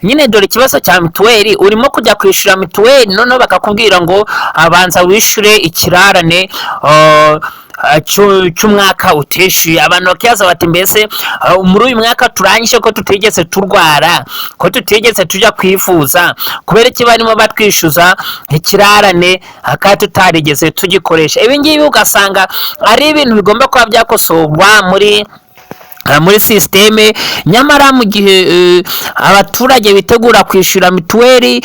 Nyine dore ikibazo cya mituweli: urimo kujya kwishyura mituweli, noneho bakakubwira ngo abanza wishyure ikirarane cy'umwaka utishyuye. Abantu bakibaza bati: "Mbese muri uyu mwaka turangije, ko tutigeze turwara, ko tutigeze tujya kwivuza, kubera iki barimo batwishyuza ikirarane kandi tutarigeze tugikoresha?" Ibi ngibi ugasanga ari ibintu bigomba kuba byakosorwa muri sisiteme. Nyamara mu gihe abaturage bitegura kwishyura mituweli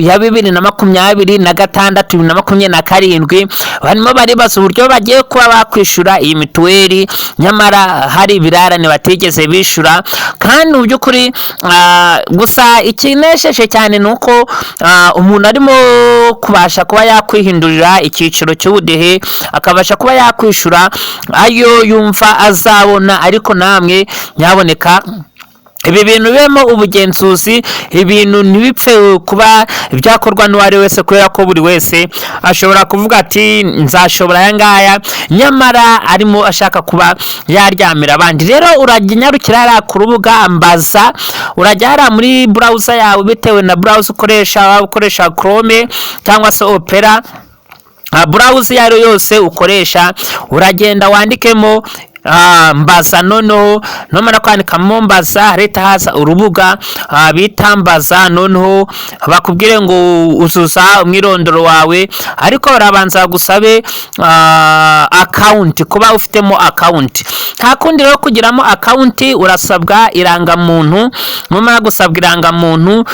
ya 2026, 2027, barimo baribaza uburyo bagiye kuba bakwishyura iyi mituweli, nyamara hari ibirarane batigeze bishyura. Kandi mu by'ukuri gusa ikinesheje cyane ni uko umuntu arimo kubasha kuba yakwihindurira icyiciro cy'ubudehe, akabasha kuba yakwishyura ayo yumva azabona. Ariko namwe nyaboneka, ibi bintu bibemo ubugenzuzi, ibintu ntibipfe kuba byakorwa n'uwo ari wese, kubera ko buri wese ashobora kuvuga ati: "Nzashobora aya ngaya", nyamara arimo ashaka kuba yaryamira abandi. Rero urajya unyarukira hariya ku rubuga Mbaza, urajya hariya muri browser yawe, bitewe na browser ukoresha, waba ukoresha Chrome cyangwa se Opera, browser iyo ari yo yose ukoresha, uragenda wandikemo Mbaza. Noneho numara kwandikamo Mbaza, harahita haza urubuga bita Mbaza. Noneho bakubwire ngo uzuza umwirondoro wawe, ariko barabanza bagusabe account, kuba ufitemo account. Nta kundi rero, kugiramo account urasabwa irangamuntu. Numara gusabwa irangamuntu,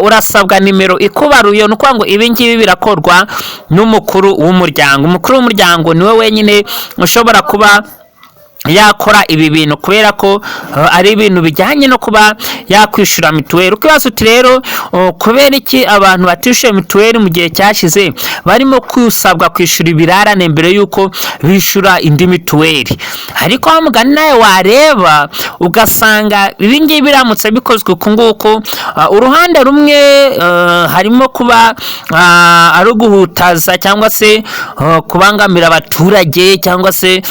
urasabwa nimero ikubaruye. Ni ukuvuga ngo ibi ngibi birakorwa n'umukuru w'umuryango. Umukuru w'umuryango niwe wenyine ushobora kuba yakora ibi bintu, kubera ko ari ibintu bijyanye no kuba yakwishyura mituweli. Ukibaza uti: "Rero kubera iki abantu batishyuye mituweli mu gihe cyashize barimo gusabwa kwishyura ibirarane mbere y'uko bishyura indi mituweli?" Ariko wa mugani nawe wareba ugasanga ibi ngibi biramutse bikozwe uku nguku, uruhande rumwe harimo kuba ari uguhutaza cyangwa se kubangamira abaturage, cyangwa se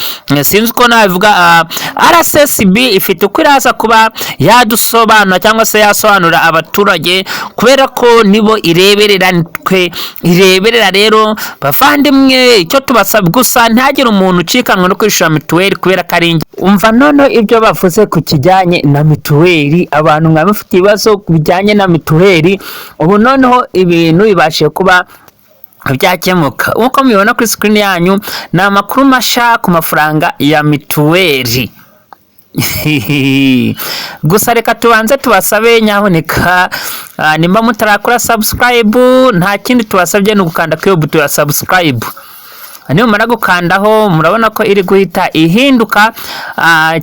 sinzi uko nabivuga. RSSB ifite uko iraza kuba yadusobanura cyangwa se yasobanura abaturage, kubera ko nibo ireberera, twe ireberera. Rero bavandimwe, icyo tubasaba gusa, ntihagire umuntu ucikanwa no kwishyura mituweli kubera ko ari umva. Noneho ibyo bavuze ku kijyanye na mituweli, abantu mwaba mufite ibibazo bijyanye na mituweli, ubu noneho ibintu bibashije kuba byakemuka. Nk'uko mubibona kuri screen yanyu, ni amakuru mashya ku mafaranga ya mituweli. Gusa reka tubanze tubasabe nyaboneka, nimba mutarakora subscribe, nta kindi tubasabye ni ugukanda kuri iyo buto ya subscribe. Nimumara gukandaho, murabona ko iri guhita ihinduka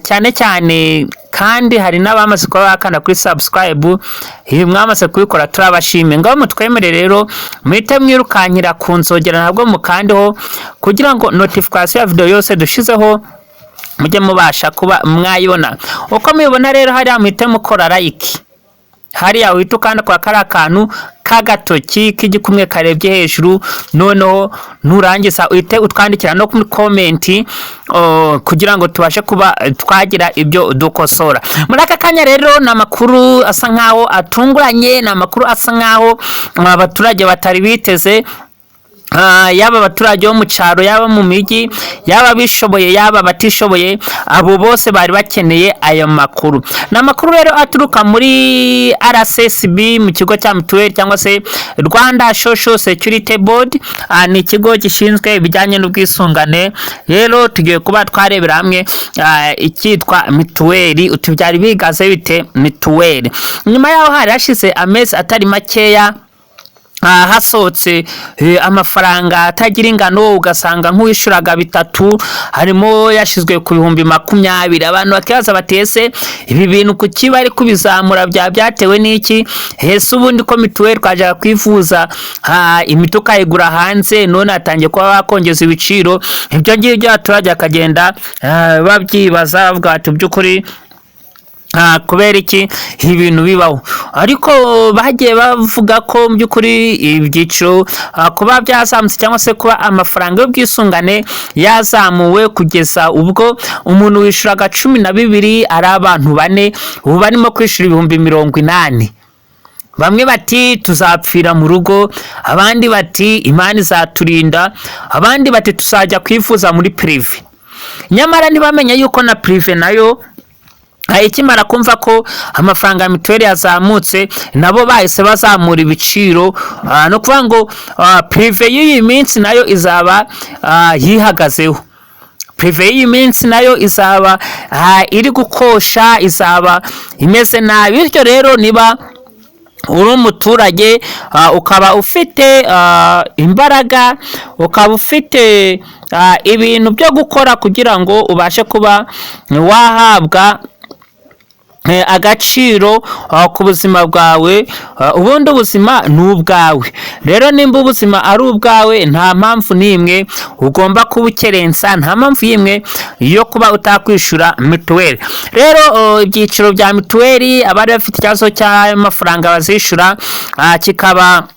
cyane cyane. Kandi hari n'abamaze kuba bakanda kuri subscribe. Iyo mwamaze kubikora turabashimiye. Ngaho mutwemere rero muhite mwirukankira ku nzogera, ntabwo mukandeho, kugira ngo notification ya video yose dushizeho mujye mubasha kuba mwayibona. Uko mubibona rero hariya, muhite mukora like hariya, uhita ukanda kwa kariya kantu k'agatoki k'igikumwe karebye hejuru. Noneho nurangiza uhite utwandikira no muri comment kugira ngo tubashe kuba twagira ibyo dukosora. Muri aka kanya rero ni amakuru asa nkaho atunguranye, ni amakuru asa nkaho abaturage batari biteze, yaba abaturage bo mu cyaro, yaba mu mijyi, yaba abishoboye, yaba abatishoboye, abo bose bari bakeneye ayo makuru. Ni amakuru rero aturuka muri RSSB, mu kigo cya mituweli cyangwa se Rwanda Social Security Board. Ni ikigo gishinzwe ibijyanye n'ubwisungane. Rero tugiye kuba twarebera hamwe icyitwa mituweli, uti byari bigaze bite mituweli? Nyuma yaho hari hashize amezi atari makeya hasohotse amafaranga atagira ingano, ugasanga nk'uwishyuraga bitatu harimo yashyizwe ku 20,000. Abantu bakibaza bati: "Ese ibi bintu kuki bari kubizamura? Bya byatewe n'iki? Ese ubundi ko mituweli twajyaga kwivuza, imiti ukayigura hanze, none hatangiye kuba bakongeza ibiciro?" Ibyo ngibyo abaturage bakagenda babyibaza, bavuga bati: "By'ukuri kubera iki ibintu bibaho?" Ariko bagiye bavuga ko mu by'ukuri ibyiciro kuba byazamutse cyangwa se kuba amafaranga y'ubwisungane yazamuwe, kugeza ubwo umuntu wishyuraga 12 ari abantu bane, ubu barimo kwishyura 80,000. Bamwe bati tuzapfira mu rugo, abandi bati Imana izaturinda, abandi bati tuzajya kwivuza muri privé. Nyamara ntibamenye yuko na privé nayo ikimara kumva ko amafaranga ya mituweli yazamutse, nabo bahise bazamura ibiciro. No kuvuga ngo privé y'iyi minsi nayo izaba yihagazeho. Privé y'iyi minsi nayo izaba iri gukosha, izaba imeze nabi. Bityo rero, niba uri umuturage, ukaba ufite imbaraga, ukaba ufite ibintu byo gukora kugira ngo ubashe kuba wahabwa agaciro ku buzima bwawe, ubundi ubuzima ni ubwawe. Rero nimba ubuzima ari ubwawe, nta mpamvu n'imwe ugomba kubukerensa, nta mpamvu y'imwe yo kuba utakwishyura mituweli. Rero ibyiciro bya mituweli, abari bafite ikibazo cy'amafaranga bazishyura, kikaba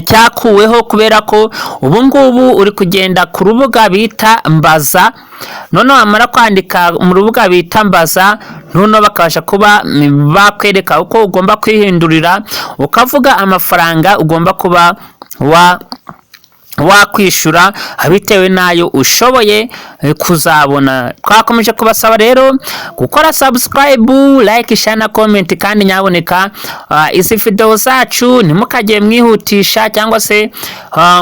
cyakuweho, kubera ko ubu ngubu uri kugenda ku rubuga bita Mbaza. Noneho wamara kwandika mu rubuga bita Mbaza, noneho bakabasha kuba bakwereka uko ugomba kwihindurira, ukavuga amafaranga ugomba kuba wakwishyura bitewe n'ayo ushoboye kuzabona. Twakomeje kubasaba rero gukora subscribe, like, share na comment. Kandi nyaboneka, izi video zacu ntimukajye mwihutisha cyangwa se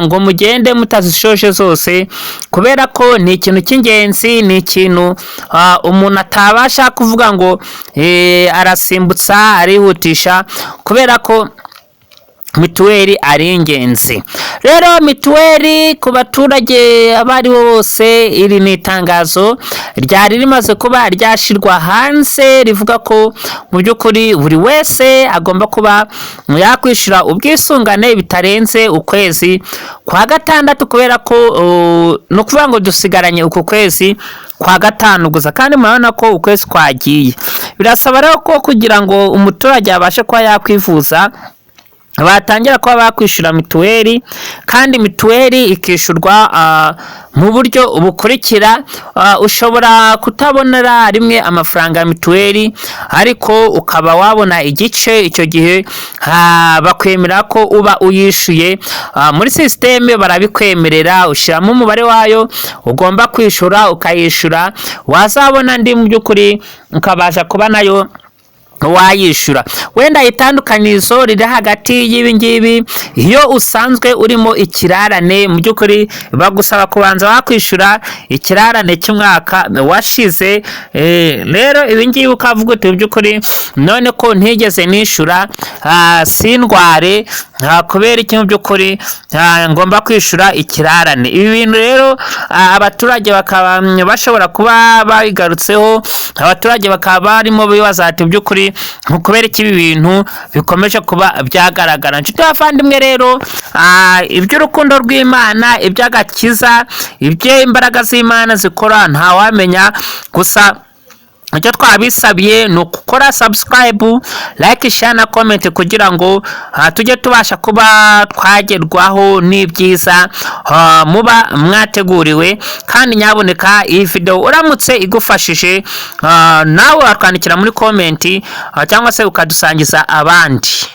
ngo mugende mutazishoje zose, kubera ko ni ikintu cy'ingenzi, ni ikintu umuntu atabasha kuvuga ngo arasimbutsa, arihutisha, kubera ko mituweli ari ingenzi. Rero mituweli ku baturage abo ari bo bose, iri ni itangazo ryari rimaze kuba ryashyirwa hanze rivuga ko mu by'ukuri buri wese agomba kuba yakwishyura ubwisungane bitarenze ukwezi kwa gatandatu, kubera ko ni ukuvuga ngo dusigaranye uku kwezi kwa gatanu gusa, kandi murabona ko ukwezi kwagiye. Birasaba rero ko kugira ngo umuturage abashe kuba yakwivuza, batangira kuba bakwishyura mituweli, kandi mituweli ikishyurwa mu buryo bukurikira: ushobora kutabonera rimwe amafaranga ya mituweli, ariko ukaba wabona igice. Icyo gihe bakwemera ko uba uyishyuye muri sisiteme, barabikwemerera. Ushyiramo umubare wayo ugomba kwishyura, ukayishyura, wazabona andi mu by'ukuri ukabasha kuba nayo wayishyura. Wenda itandukanizo riri hagati y'ibi ngibi, iyo usanzwe urimo ikirarane, mu by'ukuri bagusaba kubanza wakwishyura ikirarane cy'umwaka washize. Rero ibi ngibi ukavuga uti: "Mu by'ukuri none ko ntigeze nishyura, sindware, kubera iki mu by'ukuri ngomba kwishyura ikirarane?" Ibi bintu rero abaturage bakaba bashobora kuba babigarutseho, abaturage bakaba barimo bibaza ati: "Mu by'ukuri kubera iki ibi bintu bikomeje kuba byagaragara?" Inshuti bavandimwe rero, iby'urukundo rw'Imana, iby'agakiza, ibyo imbaraga z'Imana zikora, ntawamenya. Gusa icyo twabisabiye ni ugukora subscribe, like, share na comment, kugira ngo tujye tubasha kuba twagerwaho n'ibyiza muba mwateguriwe. Kandi nyaboneka, iyi video uramutse igufashije, nawe watwandikira muri comment cyangwa se ukadusangiza abandi.